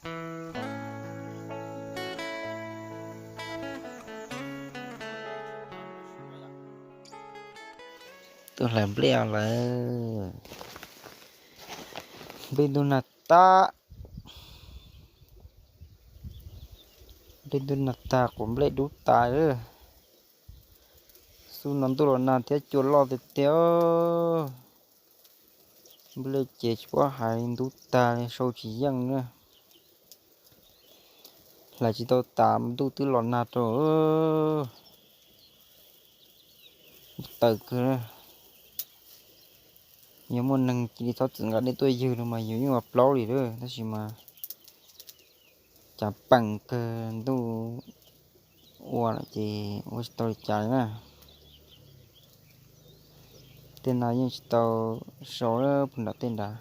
Tuaj hlais nplej lawm. Nplej ntub nag tag. Nplej ntub nag tag, quav nplej dub tas lawm. Xub no ntuj los nag thiab cua loj tiag tiag. Nplej ces tsis paub hais li, ntub tag li, sau tsis yeej na. Hlais tsis tau tas, ntuj twb los nag rau. Tawm kawg. Yog muaj neeg cia li txhob txwm nqa dej tuaj ywg no mas yus yeej ua plaub li lawm, tab sis mas cas peem kawg, ntuj ua lawm ces ua tsis tau li cas li na. Tej no yeej tsis tau sau lawm, puag nram tej nrad.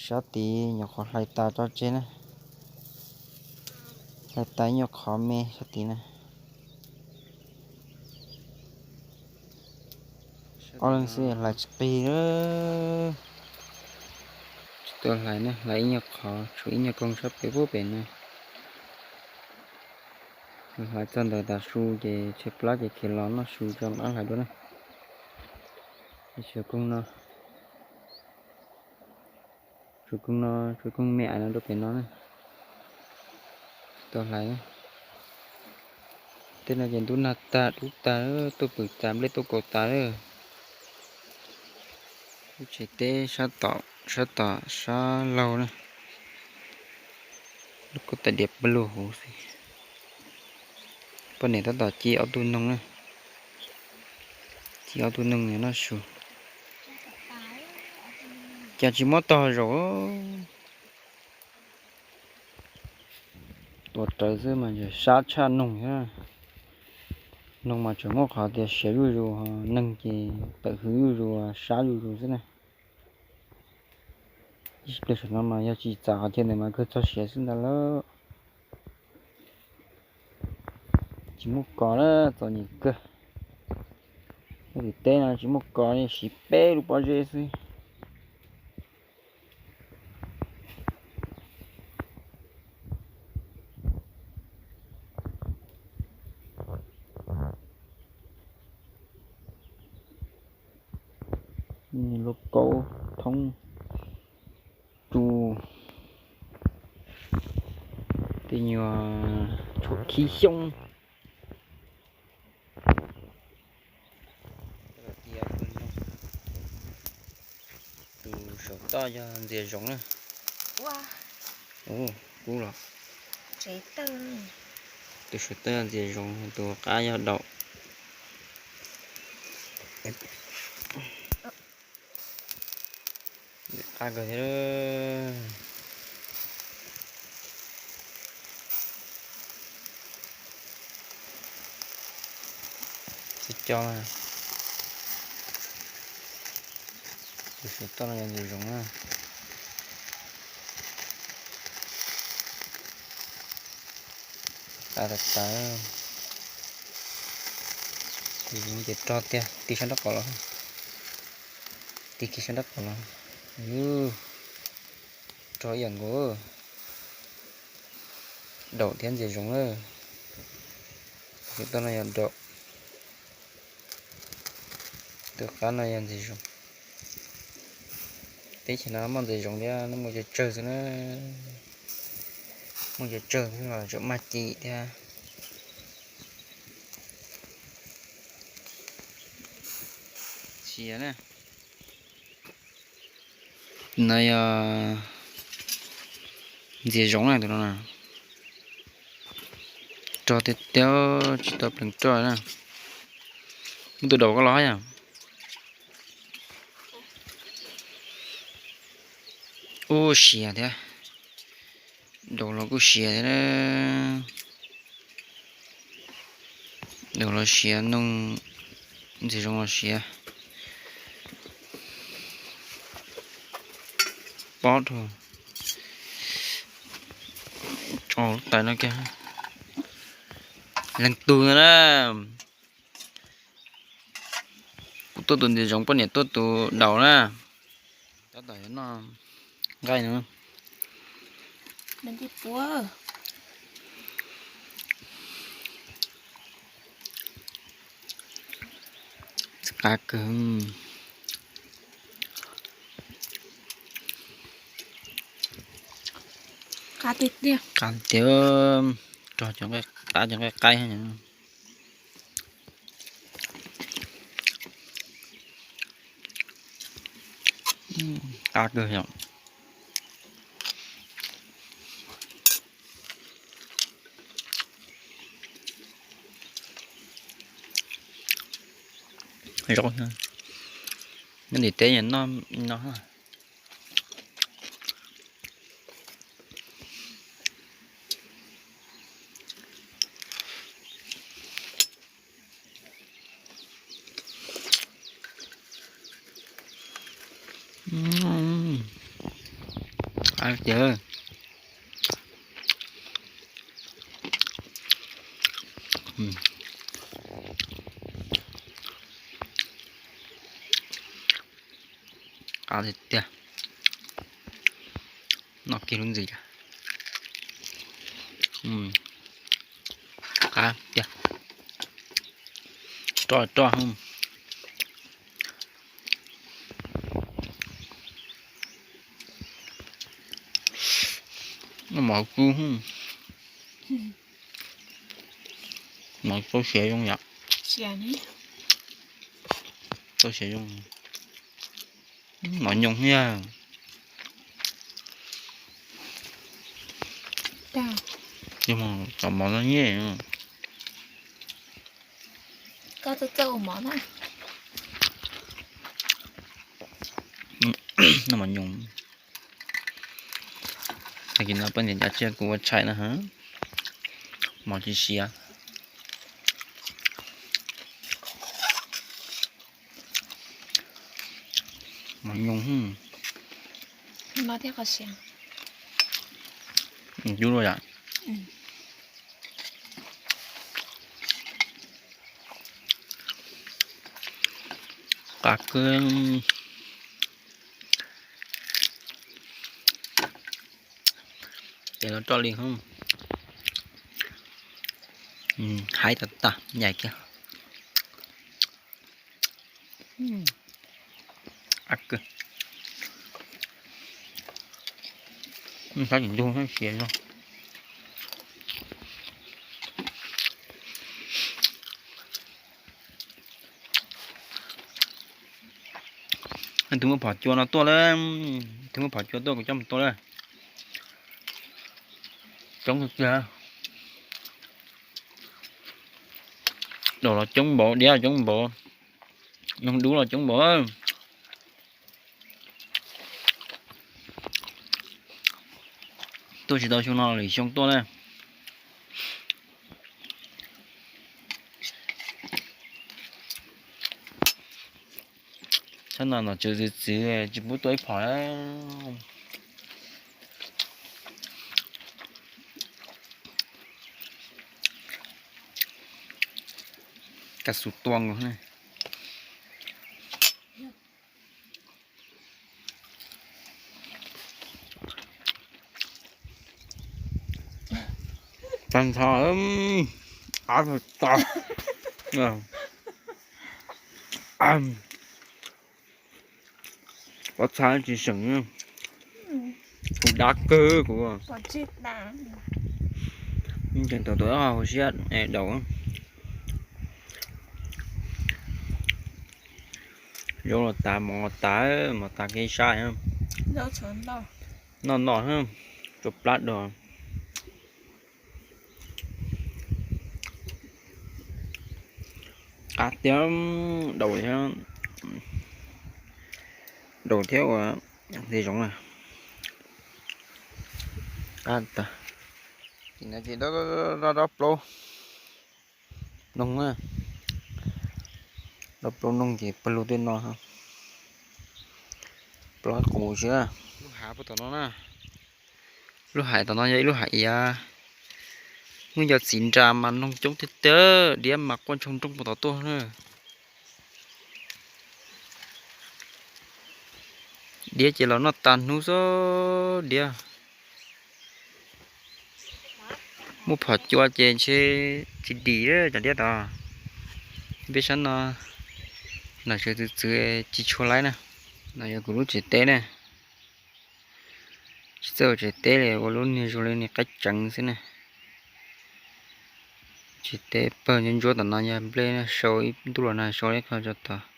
Sab tid nyuam qhuav hlais tas tso tseg na. Hlais tas ib nyuag qhov me sab tid na. Ob leeg xwb hlais tsis qig. Tsis tau hlais na, hlais ib nyuag qhov, tshuav ib nyuag koog sab pem puag pem na. Hlais txog ntawd tas su ces tshaib plab ces khiav los noj su tso mam hlais dua na. Tshuav koog no, tshuav koog no, tshuav koog me ais no rau pem no na. Tsis tau hlais. Tej no ces ntub nag tag dub tag, tuaj pwm tas nplej tuaj kaus tas lawm. Lub tsev teb sab tom, sab tom sab laug na. Lub koj tais diav pawg lug huv xwb. Poj niam tab tom ci ob tug noog na. Ci ob tug noog noj su. Cas tsis muab tog zaum. Tua rawv xwb mas sab tshaj noog thiab. Noog mas tseem muaj qhov tias siav zuj zus, neeg ces tawm hwv zuj zus, sab zuj zus xwb na. Ib pliag saum no mas yog tsis txav qhov chaw ntawd mas kawg txog siav xwb ntag lauj. Tsis muaj kos na, txom nyem kawg. Lub tim teb no tsis muaj kos, siv peb lub pob zeb xwb. Lauj kaub thoob tsu, tej nyuag tshuav khib xyoob. Tus saum toj yog ntxias zoov na. Ub, kub los. Tus saum toj yog ntxias zoov, tus qab yog daum. Qab kawg thiab. Tsis co na. Tus saum toj no yog ntxias zoov na. Qab tas tas. Ntxias zoov ces rog tiag, tig sab nraub qaum los. Tig kiag sab nraub qaum los. Rog ib yam nkaus. Daum thiab ntxias zoov na. Tus toj no yog daum. Tus qab no yog ntxias zoov. Teb chaws no muaj ntxias zoov thiab, muaj cov tsawg xwb na. Muaj cov tsawg xwb los tseem mag ci thiab. Xiav na. No yog ntxias zoov na, tus no na. Rog tiag tiag, tsis tau plees roj na. Muab tus daum koj los yom. Ub, siav thiab. Daum los kuj siav thiab. Daum los siav, noog ntxias zoov los siav. Pob rau. Tso lub tais no kiag. Leej tug no na. Kuv tuaj tus ntxias zoov, poj niam tuaj tus daum na. Tab tom yuav noj nqaij no. Nws tij puab. Qab kawg. Qab tiag tiag. Qab tiag, rog cov nqaij, qab cov nqaij qaib. Qab kawg yom. Zaub, nyob ntim teb no. Qab tiag. Qab tiag tiag. Noj kiag lub ntxiv. Qab tiag. Roj roj. Noj mov kub. Mov txaus siav zoo yom. Txaus siav zoo. Mov nyoos thiab. Yog mov, cov mov no nyej. Koj txawj txawj ua mov na. Noj mov nyoos. Tag kis no poj niam cav tsiaj kuv ua tshais na ha. Mov tsis siav. Mov nyoos. No thiab qhov siav. Cub luaj yom. Qab kawg. Ces los roj li hov. Haib tas tas, yaim kiag. Qab kawg. Sab tsis ntug siav zog. Tus muaj phom cua no tuaj lawm. Tus muaj phom cua tuaj, kuv coj mus tua lawm. Coob tiag tiag. Daum los coob npaum, diab los coob npaum, noog dub los coob npaum. Tuaj tsis tau xyoo no lwm xyoo tuaj na. Tshab no nom tswv txwv txwv tsis pub tua ib phom. Kav xu tua nkaus. Tag nrho, ab tas. Pob txha tsis seem, kuv dab kawg kuv. Tseem tus tuaj hauv siab daus. Zaub los tas, mov los tas, mov tas kev sab. Noj no, tsua plab dog. Qab tiag, daus thiab, daus thiab ua li zoov na. Qab tas. Ces dob plaub noog na, dob plaub noog ces pawg lug tej no, plaub qus xwb. Lub hav puag tom no na, lub hav tom no yog ib lub hav iav, muaj cov txiv nras mas noog coob tiag tiag, diab mas quaj ntsoog nrooj puag tom tuaj na. Diab ces los noj tas hnub xwb diab. Muaj phom cua ces ntshe tsis dim cov diab tod. Peb sab no nam tsev txwv txwv tsis tshua laib na. No yog kuv lub tsev teb na. Tsis txawj ua tsev teb li, ua lub niag zoo li niag qaib tseev xwb na. Tsev teb pawg ntsuab ntsuab tom no yog nplej, sau ib ntuj los na sau ib qho tso tod.